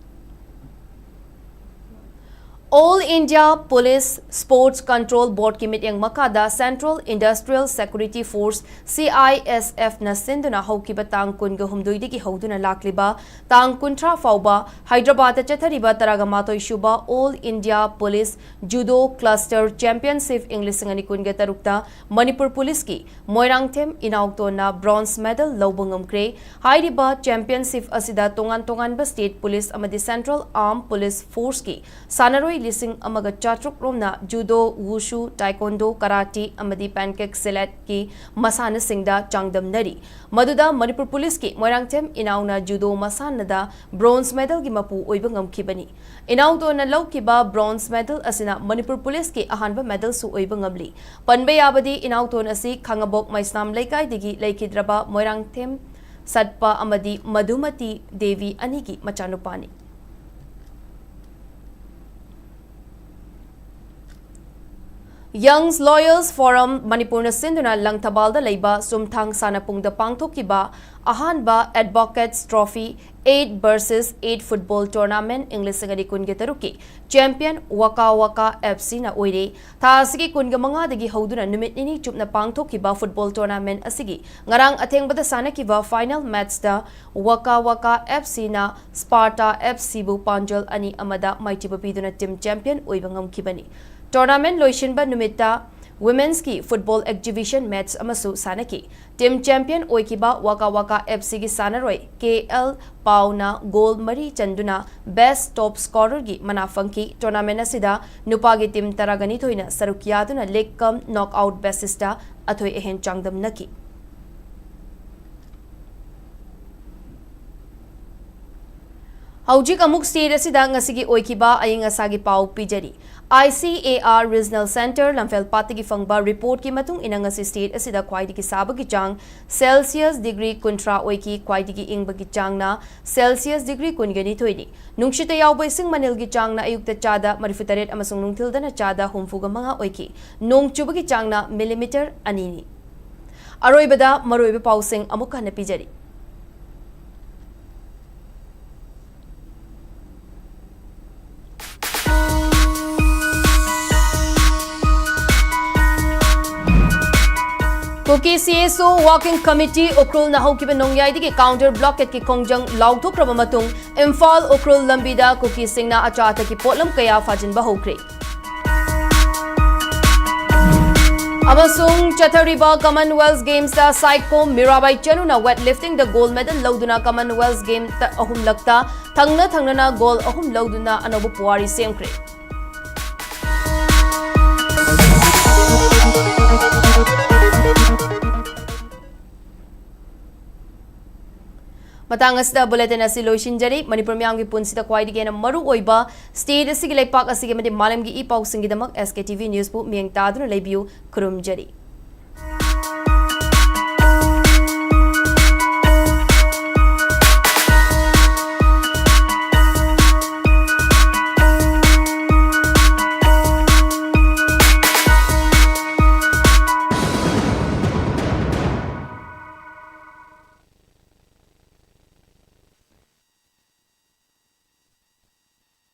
All India Police Sports Control Boardꯀꯤ ꯃꯤꯠꯌꯦꯡ ꯃꯈꯥꯗ Central Industrial Security Force, C I S Fꯅ ꯁꯤꯟꯗꯨꯅ ꯍꯧꯈꯤꯕ ꯇꯥꯡ ꯀꯨꯟꯒ ꯍꯨꯝꯗꯣꯏꯗꯒꯤ ꯍꯧꯗꯨꯅ ꯂꯥꯛꯂꯤꯕ ꯇꯥꯡ ꯀꯨꯟꯊ꯭ꯔꯥ ꯐꯥꯎꯕ ꯍꯥꯏꯗ꯭ꯔꯕꯥꯗꯇ ꯆꯠꯊꯔꯤꯕ ꯇꯔꯥꯒ ꯃꯥꯊꯣꯏ ꯁꯨꯕ All India Police Judo Cluster Championship ꯏꯪ ꯂꯤꯁꯤꯡ ꯑꯅꯤ ꯀꯨꯟꯒ ꯇꯔꯨꯛꯇ ꯃꯅꯤꯄꯨꯔ ꯄꯨꯂꯤꯁꯀꯤ ꯃꯣꯏꯔꯥꯡꯊꯦꯝ ꯏꯅꯥꯎꯇꯣꯟꯅ bronze medal ꯂꯧꯕ ꯉꯝꯈ꯭ꯔꯦ꯫ ꯍꯥꯏꯔꯤꯕ championship ꯑꯁꯤꯗ ꯇꯣꯉꯥꯟ ꯇꯣꯉꯥꯟꯕ state police ꯑꯃꯗꯤ Central Armed Police Forceꯀꯤ ꯁꯥꯟꯅꯔꯣꯏ ꯂꯤꯁꯤꯡ ꯑꯃꯒ ꯆꯥꯇ꯭ꯔꯨꯛ ꯔꯣꯝꯅ ꯖꯨꯗꯣ, ꯋꯨꯁꯨ, ꯇꯥꯏꯀꯣꯟꯗꯣ, ꯀꯔꯥꯇꯤ ꯑꯃꯗꯤ ꯄꯦꯟꯀꯦꯛ ꯁꯤꯂꯦꯠꯀꯤ ꯃꯁꯥꯟꯅꯁꯤꯡꯗ ꯆꯥꯡꯗꯝꯅꯔꯤ꯫ ꯃꯗꯨꯗ ꯃꯅꯤꯄꯨꯔ ꯄꯨꯂꯤꯁꯀꯤ ꯃꯣꯏꯔꯥꯡꯊꯦꯝ ꯏꯅꯥꯎꯅ ꯖꯨꯗꯣ ꯃꯁꯥꯟꯅꯗ ꯕ꯭ꯔꯣꯟꯖ ꯃꯦꯗꯜꯒꯤ ꯃꯄꯨ ꯑꯣꯏꯕ ꯉꯝꯈꯤꯕꯅꯤ꯫ ꯏꯅꯥꯎꯇꯣꯟꯅ ꯂꯧꯈꯤꯕ ꯕ꯭ꯔꯣꯟꯖ ꯃꯦꯗꯜ ꯑꯁꯤꯅ ꯃꯅꯤꯄꯨꯔ ꯄꯨꯂꯤꯁꯀꯤ ꯑꯍꯥꯟꯕ ꯃꯦꯗꯜꯁꯨ ꯑꯣꯏꯕ ꯉꯝꯂꯤ꯫ ꯄꯟꯕ ꯌꯥꯕꯗꯤ, ꯏꯅꯥꯎꯇꯣꯟ ꯑꯁꯤ ꯈꯥꯉꯕꯣꯛ ꯃꯩꯁꯅꯥꯝ ꯂꯩꯀꯥꯏꯗꯒꯤ ꯂꯩꯈꯤꯗ꯭ꯔꯕ ꯃꯣꯏꯔꯥꯡꯊꯦꯝ ꯁꯠꯄ ꯑꯃꯗꯤ ꯃꯙꯨꯃꯇꯤ ꯗꯦꯕꯤ ꯑꯅꯤꯒꯤ ꯃꯆꯥꯅꯨꯄꯥꯅꯤ꯫ Young Lawyers Forum ꯃꯅꯤꯄꯨꯔꯅ ꯁꯤꯟꯗꯨꯅ ꯂꯪꯊꯕꯥꯜꯗ ꯂꯩꯕ ꯆꯨꯝꯊꯥꯡ ꯁꯥꯟꯅꯄꯨꯡꯗ ꯄꯥꯡꯊꯣꯛꯈꯤꯕ ꯑꯍꯥꯟꯕ Advocates Trophy eight versus eight football tournament ꯏꯪ ꯂꯤꯁꯤꯡ ꯑꯅꯤ ꯀꯨꯟꯒ ꯇꯔꯨꯛꯀꯤ champion ꯋꯥꯀꯥ ꯋꯥꯀꯥ F Cꯅ ꯑꯣꯏꯔꯦ꯫ ꯊꯥ ꯑꯁꯤꯒꯤ ꯀꯨꯟꯒ ꯃꯉꯥꯗꯒꯤ ꯍꯧꯗꯨꯅ ꯅꯨꯃꯤꯠ ꯅꯤꯅꯤ ꯆꯨꯞꯅ ꯄꯥꯡꯊꯣꯛꯈꯤꯕ football tournament ꯑꯁꯤꯒꯤ ꯉꯔꯥꯡ ꯑꯊꯦꯡꯕꯗ ꯁꯥꯟꯅꯈꯤꯕ final matchꯇ ꯋꯥꯀꯥ ꯋꯥꯀꯥ F Cꯅ Sparta F Cꯕꯨ ꯄꯥꯟꯖꯜ ꯑꯅꯤ ꯑꯃꯗ ꯃꯥꯏꯊꯤꯕ ꯄꯤꯗꯨꯅ team champion ꯑꯣꯏꯕ ꯉꯝꯈꯤꯕꯅꯤ꯫ Tournament ꯂꯣꯏꯁꯤꯟꯕ ꯅꯨꯃꯤꯠꯇ Women'sꯀꯤ football exhibition match ꯑꯃꯁꯨ ꯁꯥꯟꯅꯈꯤ꯫ Team champion ꯑꯣꯏꯈꯤꯕ ꯋꯥꯀꯥ ꯋꯥꯀꯥ F Cꯒꯤ ꯁꯥꯟꯅꯔꯣꯏ K L ꯄꯥꯎꯅ goal ꯃꯔꯤ ꯆꯟꯗꯨꯅ best top scorerꯒꯤ ꯃꯅꯥ ꯐꯪꯈꯤ꯫ Tournament ꯑꯁꯤꯗ ꯅꯨꯄꯥꯒꯤ team ꯇꯔꯥꯒ ꯅꯤꯊꯣꯏꯅ ꯁꯔꯨꯛ ꯌꯥꯗꯨꯅ league cum knockout basisꯇ ꯑꯊꯣꯏ ꯑꯍꯦꯟ ꯆꯥꯡꯗꯝꯅꯈꯤ꯫ ꯍꯧꯖꯤꯛ ꯑꯃꯨꯛ state ꯑꯁꯤꯗ ꯉꯁꯤꯒꯤ ꯑꯣꯏꯈꯤꯕ ꯑꯏꯪ ꯑꯁꯥꯒꯤ ꯄꯥꯎ ꯄꯤꯖꯔꯤ꯫ I C A R Regional Centre ꯂꯝꯐꯦꯜꯄꯥꯠꯇꯒꯤ ꯐꯪꯕ reportꯀꯤ ꯃꯇꯨꯡ ꯏꯟꯅ, ꯉꯁꯤ state ꯑꯁꯤꯗ ꯈ꯭ꯋꯥꯏꯗꯒꯤ ꯁꯥꯕꯒꯤ ꯆꯥꯡ Celsius degree ꯀꯨꯟꯊ꯭ꯔꯥ ꯑꯣꯏꯈꯤ, ꯈ꯭ꯋꯥꯏꯗꯒꯤ ꯏꯪꯕꯒꯤ ꯆꯥꯡꯅ Celsius degree ꯀꯨꯟꯒ ꯅꯤꯊꯣꯏꯅꯤ꯫ ꯅꯨꯡꯁꯤꯠꯇ ꯌꯥꯎꯕ ꯏꯁꯤꯡ ꯃꯅꯤꯜꯒꯤ ꯆꯥꯡꯅ ꯑꯌꯨꯛꯇ ꯆꯥꯗ ꯃꯔꯤꯐꯨ ꯇꯔꯦꯠ ꯑꯃꯁꯨꯡ ꯅꯨꯡꯊꯤꯜꯗꯅ ꯆꯥꯗ ꯍꯨꯝꯐꯨꯒ ꯃꯉꯥ ꯑꯣꯏꯈꯤ꯫ ꯅꯣꯡ ꯆꯨꯕꯒꯤ ꯆꯥꯡꯅ millimeter ꯑꯅꯤꯅꯤ꯫ ꯑꯔꯣꯏꯕꯗ ꯃꯔꯨꯑꯣꯏꯕ ꯄꯥꯎꯁꯤꯡ ꯑꯃꯨꯛ ꯍꯟꯅ ꯄꯤꯖꯔꯤ꯫ ꯀꯨꯀꯤ C S O Working Committee ꯎꯈ꯭ꯔꯨꯜꯅ ꯍꯧꯈꯤꯕ ꯅꯣꯡꯌꯥꯏꯗꯒꯤ counter blockadeꯀꯤ ꯈꯣꯡꯖꯪ ꯂꯥꯎꯊꯣꯛꯈ꯭ꯔꯕ ꯃꯇꯨꯡ, ꯏꯝꯐꯥꯜ ꯎꯈ꯭ꯔꯨꯜ ꯂꯝꯕꯤꯗ ꯀꯨꯀꯤꯁꯤꯡꯅ ꯑꯆꯥ ꯑꯊꯛꯀꯤ ꯄꯣꯠꯂꯝ ꯀꯌꯥ ꯐꯥꯖꯤꯟꯕ ꯍꯧꯈ꯭ꯔꯦ꯫ ꯑꯃꯁꯨꯡ ꯆꯠꯊꯔꯤꯕ Commonwealth Gamesꯇ Saikhom Mirabai ꯆꯅꯨꯅ weightliftingꯗ gold medal ꯂꯧꯗꯨꯅ Commonwealth Gameꯇ ꯑꯍꯨꯝꯂꯛꯇ ꯊꯪꯅ ꯊꯪꯅꯅ gold ꯑꯍꯨꯝ ꯂꯧꯗꯨꯅ ꯑꯅꯧꯕ ꯄꯨꯋꯥꯔꯤ ꯁꯦꯝꯈ꯭ꯔꯦ꯫ ꯃꯇꯥꯡ ꯑꯁꯤꯗ ꯕꯨꯂꯦꯇꯤꯟ ꯑꯁꯤ ꯂꯣꯏꯁꯤꯟꯖꯔꯤ꯫ ꯃꯅꯤꯄꯨꯔ ꯃꯤꯌꯥꯝꯒꯤ ꯄꯨꯟꯁꯤꯗ ꯈ꯭ꯋꯥꯏꯗꯒꯤ ꯍꯦꯟꯅ ꯃꯔꯨ ꯑꯣꯏꯕ ꯁ꯭ꯇꯦꯠ ꯑꯁꯤꯒꯤ, ꯂꯩꯄꯥꯛ ꯑꯁꯤꯒꯤ ꯑꯃꯗꯤ ꯃꯥꯂꯦꯝꯒꯤ E ꯄꯥꯎꯁꯤꯡꯒꯤꯗꯃꯛ S K T V News ꯄꯨ ꯃꯤꯠꯌꯦꯡ ꯇꯥꯗꯨꯅ ꯂꯩꯕꯤꯌꯨ꯫ ꯈꯨꯔꯨꯝꯖꯔꯤ꯫